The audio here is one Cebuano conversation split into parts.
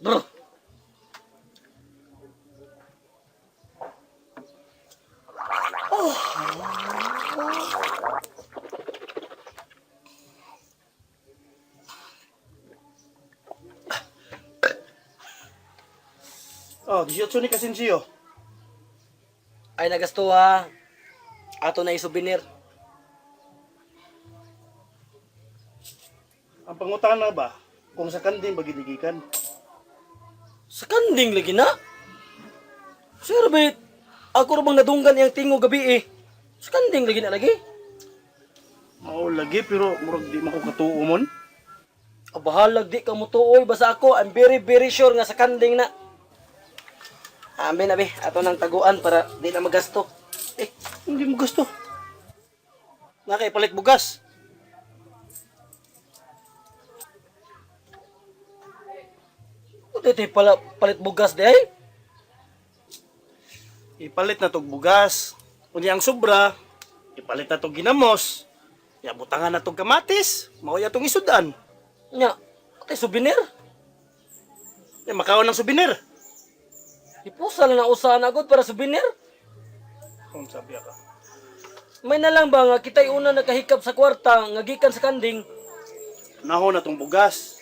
Bro. Oh, 18 ni Kasinsiyo. Ay nagasto ha. Ato na isouvenir. Ang pangutana ba, kung sa kanding ba ginigikan? Sa kanding lagi na. Sir, bait. Ako ra bang nadunggan iyang tingo gabi eh. Sa kanding lagi na lagi. Mao lagi pero murag di man ko katuo mon. Abahalag di ka mutuoy basta ako I'm very very sure nga sa kanding na. Amen abi, ato nang taguan para di na magasto. Eh, hindi mo gusto. Nakaipalit bugas. Uti pala palit bugas di ay. Ipalit na tog bugas. Unya ang sobra, ipalit na tog ginamos. Ya butangan na tog kamatis, mao ya tong isudan. Nya, uti souvenir. Ya makaon ng souvenir. Ipusa na usa na gud para souvenir. Kung sabi ka. May na lang ba nga kita'y una nakahikap sa kwarta nga gikan sa kanding. Naho na tong bugas.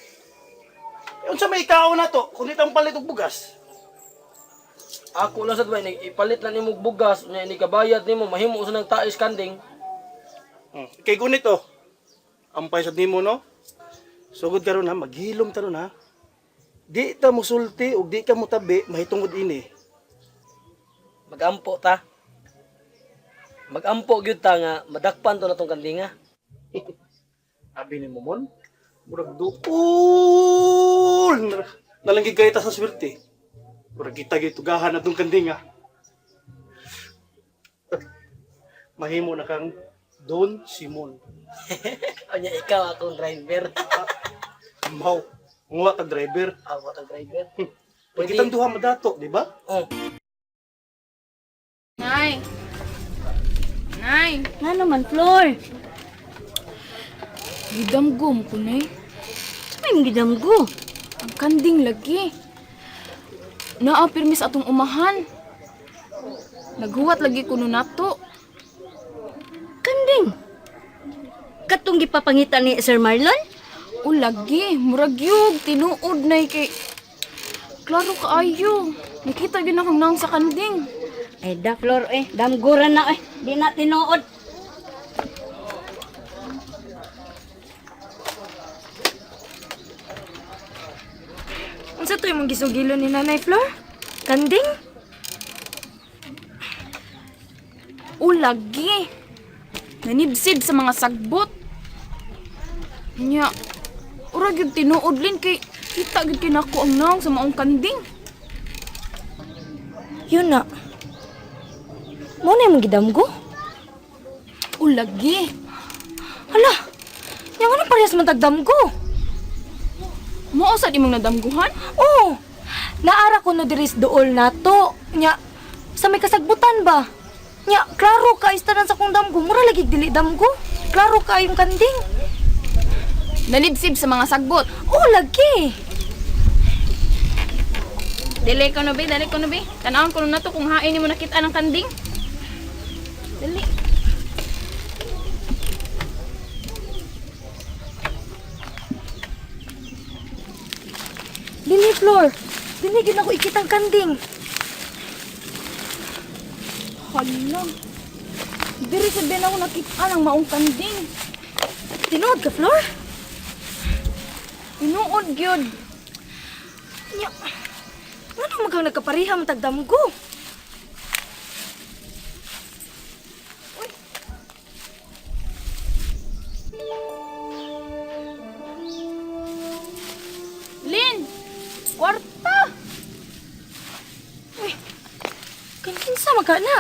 Eh, unsa may ikaon na to kung di tang palit og bugas? Ako lang sa duwa, ipalit lang nimo og bugas, nya ini kabayad nimo mahimo usa ng tais kanding. Kay gunit oh. Ampay sad nimo no. Sugod karon ha, maghilom ta ron ha. Di ta musulti ug di ka motabi mahitungod ini. Magampo ta. Magampo gyud ta nga madakpan to na tong kandinga. Abi ni mo mon, murag duol. Nalanggig kay ta sa swerte. Murag kita gyud tugahan atong kandinga. Mahimo na kang Don Simon. Anya ikaw akong driver. Maw, nguwa ka driver. Ako atong driver. Pwede kitang duha madato, di ba? Oh. Nay! Nay! Nga naman, Flor. Gidamgom ko, Nay. Sa may mong gidamgo. Ang kanding lagi. Naa pirmis atong umahan. Naghuwat lagi kuno nato. Kanding. Katong gipapangita ni Sir Marlon? O lagi, murag yug, tinuod nay kay klaro kaayo. Nakita gyud akong naong sa kanding. Ay, da, Flor, eh. Damguran na, eh. Di na tinuod. Unsa to imong gisugilon ni Nanay Flor? Kanding? O lagi. Nanibsib sa mga sagbot. Nya, ura gyud tinuod lin kay kita gyud kinako ang naong sa maong kanding. Yun na. Mo na imong gidamgo? O lagi. Hala! Yang ano parehas man tagdamgo? Mao sad imong nadamguhan? Oo! Naara ko no diri sa duol nato. Nya, sa may kasagbutan ba? Nya, klaro ka istanan sa kong damgo. Mura lagi dili damgo. Klaro ka yung kanding. Nalibsib sa mga sagbot. Oo, lagi. Dili ko no be, dili ko no be. Tanawon ko na to kung hain nimo nakita ng kanding. Dili. Dili, Flor. Dili gyud ako ikitang kanding. Hala. Diri sa din ako nakita ng maong kanding. Tinuod ka, Flor? Tinuod gyud. Nya, ngano man kang nagkapareha man tagdamgo? Lin! Kwarta! Uy, kankinsa man ka na?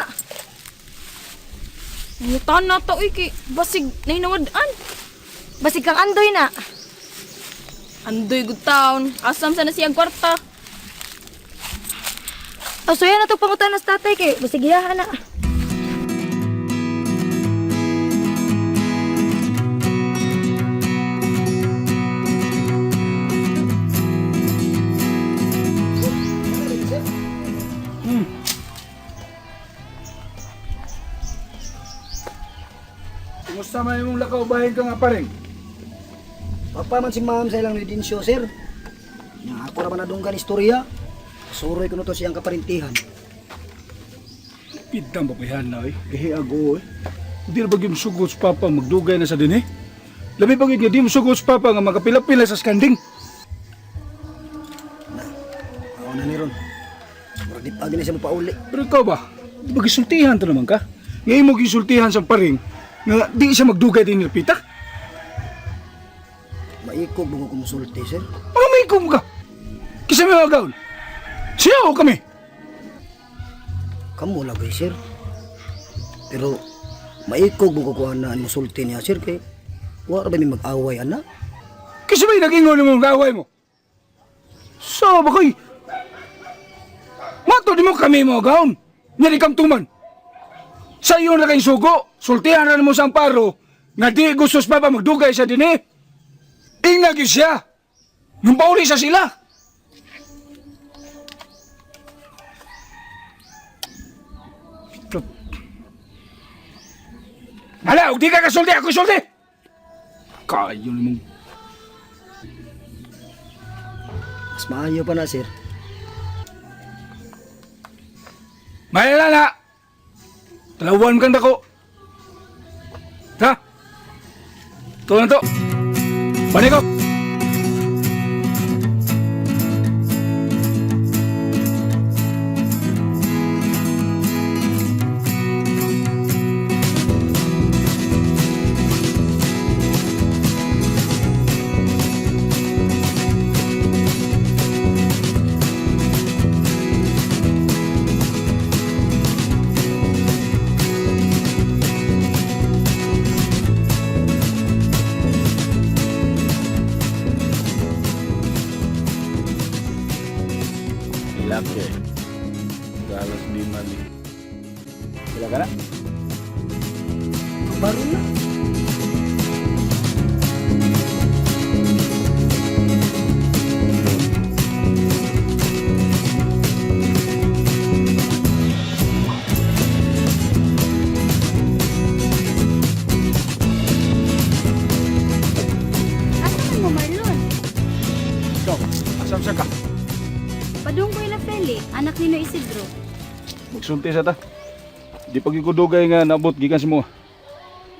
Nangutan na to, uy, kay basig nainawad-an. Basig kang andoy na. Andoy good town. Asam sa na siyang kwarta. Asuya na itong pangutan sa tatay kay basig iyahan na. Asa may imong lakaw bahin ka nga paring? Papa man si ma'am sa ilang redinsyo, sir. Nya ako ra man nadunggan istorya. Suroy ko no to siyang kaparintihan. Pidang babayan na eh. Gahiago eh. Hindi na ba yung sugot sa papa magdugay na sa dinhi? Labi pag nga di mo sugot sa papa nga makapila-pila sa skanding. Ako na ni ron. Murag di pa gani siya mopauli. Pero ikaw ba? Di ba gisultihan to naman ka? Ngayon mo gisultihan sa paring nga di siya magdugay din nilpita? Maikog mo ko musulti, sir. Ano may ikaw ka? Kisa may magaon? Siya o kami? Kamo lagay, sir. Pero maikog mo ko kuha na ang musulti niya, sir, kay wa ra ba mi mag-away ana? Kisa may nag-ingon mo gaway mo? So, bakoy. Mato di mo kami mo gaon. Nyari kam tuman. Sa iyo na kayong sugo, sultihan na mo sa amparo, nga di gusto sa papa magdugay sa dini. Ingna gyud siya. Nung pauli sa sila. Hala, og di ka kasulti, ako sulti! Kayo namang Mas maayo pa na, sir. Mahila na! Talawan kang dako. Ha? Ito na to. Paniko! Laki. Galas 5 nih. Wala ka na? Baro na. Asa man mo Marlon? Ikaw, asam sa ka. Padung ko ila Feli, anak ni no Isidro. Magsulti sa ta. Di pagkikudugay nga naabot gikan sa mga.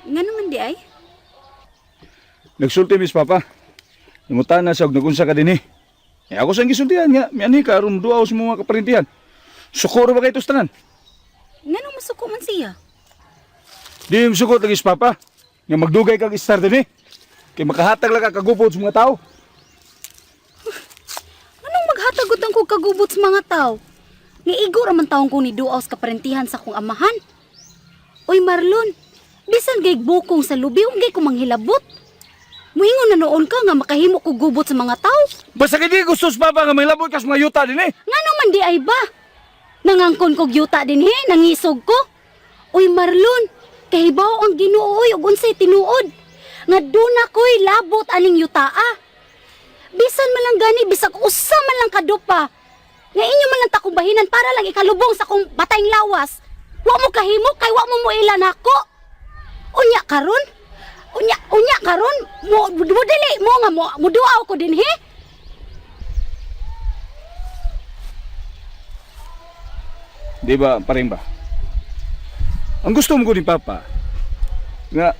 Nga naman di ay? Nagsulti mis papa. Nangutan na siya og nagunsa ka dinhi. Eh ako sang gisultihan nga, miani ka aron duaw sa mga kaparintihan. Sukuro ba kay tos tanan? Nga nung masuko man siya? Di mo sukot lagi sa papa. Nga magdugay kag istar dinhi. Kay makahatag lang ka kagupod sa mga tao. Anong maghatagot ang kog kagubot sa mga tao? Nga igo ra man taong kong niduaw sa kaparentihan sa kong amahan. Oy Marlon, bisan gay bukong sa lubi, ungay ko manghilabot. Muingon na noon ka nga makahimo ko gubot sa mga tao. Basta kay di gusto sa papa nga may labot ka sa mga yuta dinhi. Ngano man di ay ba? Nangangkon kog yuta dinhi, nangisog ko. Uy Marlon, kahibaw ang Ginoo oy ug unsay tinuod. Nga duna ko'y labot aning yutaa. Bisan man lang gani bisag usa man lang kadupa. Nga inyo man lang takubahinan para lang ikalubong sa kong batayng lawas. Wa mo kahimo kay wa mo moila nako. Unya karon? Unya unya karon mo, mo dili mo nga mo muduaw ko dinhi. Di ba, paring ba? Ang gusto mo ko ni Papa, nga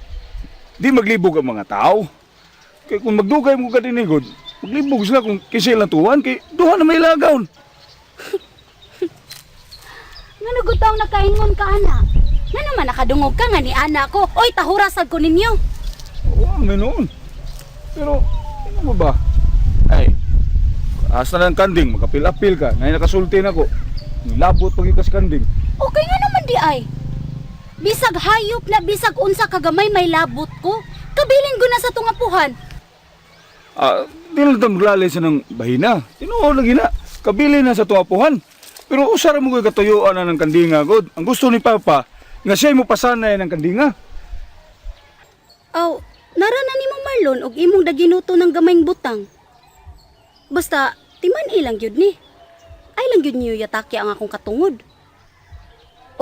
di maglibog ang mga tao. Kay kung magdugay mo ka dinigod, maglibog sila kung kinsa ilang tuwan, kay duha na may lagaon. Nga nagutaw nakaingon ka, ana. Nga naman nakadungog ka nga ni ana ko. Oy, tahura sad ko ninyo. Oo, may noon. Pero, ano mo ba? Ay, asa na ng kanding, makapil-apil ka, ngayon nakasulti na ko. Nilabot pag ikas kanding. Okay nga naman di ay. Bisag hayop na bisag unsa kagamay may labot ko. Kabilin ko na sa tungapuhan. Ah, di na lang maglalay sa ng bahina. Tinuod lagi na. Kabili na sa tuwapuhan. Pero usara mo ko'y katuyuan na ng kandinga, God. Ang gusto ni Papa, nga siya'y mo pasanay ng kandinga. Aw, nara na nimo Marlon og imong daginuto ng gamayng butang. Basta timan ilang gyud ni. Ay lang gyud niyo yataki ang akong katungod.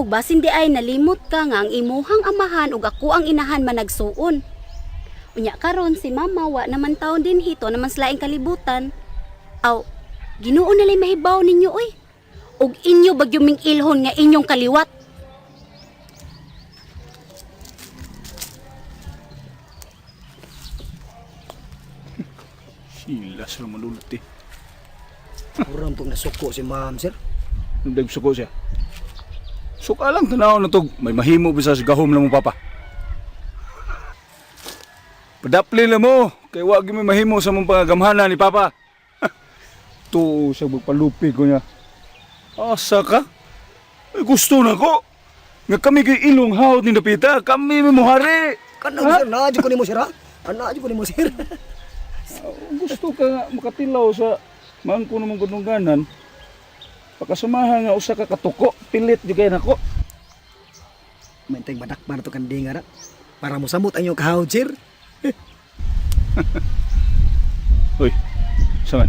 Ug basin di ay nalimot ka nga ang imuhang amahan ug ako ang inahan managsuon. Unya karon si mama wa naman taon din hito naman sa laing kalibutan. Aw, Ginoo na lay mahibaw ninyo oy. Ug inyo bagyuming ilhon nga inyong kaliwat. Sila sa manulti. Murang tong nasuko si ma'am, sir. Nung suko siya. Suka lang tanaw na to. May mahimo bisa sa gahom lang mo papa. Padapli lang mo. Kay wag may mahimo sa mong pangagamhanan ni papa. Tuo siya magpalupi ko niya. Asa ka? Ay, gusto na ko. Nga kami kay ilong hawt ni Dapita. Kami may muhari. Kanang sir, naa jud ko nimo sir ha. Ana jud ko nimo sir. Gusto ka nga makatilaw sa mangko namang kadungganan. Pakasamahan nga usa ka katuko. Pilit jud kay nako. Menteng madakpan na to kanding ara. Para mosamot ang inyong kahawd, sir. Uy, saman.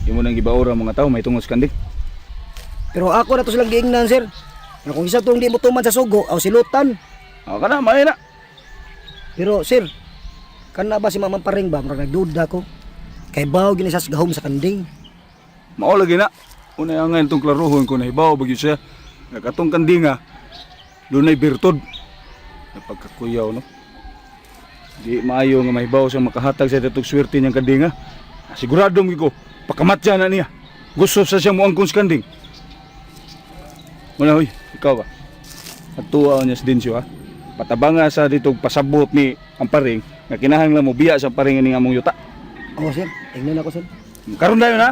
Imo nang gibaora mga tao may tungod sa kanding. Pero ako na to silang giingnan, sir. Nga kung isa tong di mo tuman sa sugo, aw silutan. Ah, kana may na. Pero sir, kana ba si Mama Paring ba murag nagduda ko. Kay baw gini sa gahom sa kanding. Mao lagi na. Unay angay itong klarohon ko nahibaw bagyo siya. Nga katong kandinga dunay birtud. Napagkakuyaw no. Di maayo nga mahibaw siya makahatag sa datog swerte niyang kandinga. Sigurado mo ko pakamatya na niya. Gusto sa siya moangkon sa kanding. Muna hoy, ikaw ba? Atuwa niya sa Densyo ha. Patabanga sa ditog pasabot ni ang paring nga kinahanglan mo biya sa paring ini among yuta. Oh, sir, tingnan ako, sir. Karon dayon ha.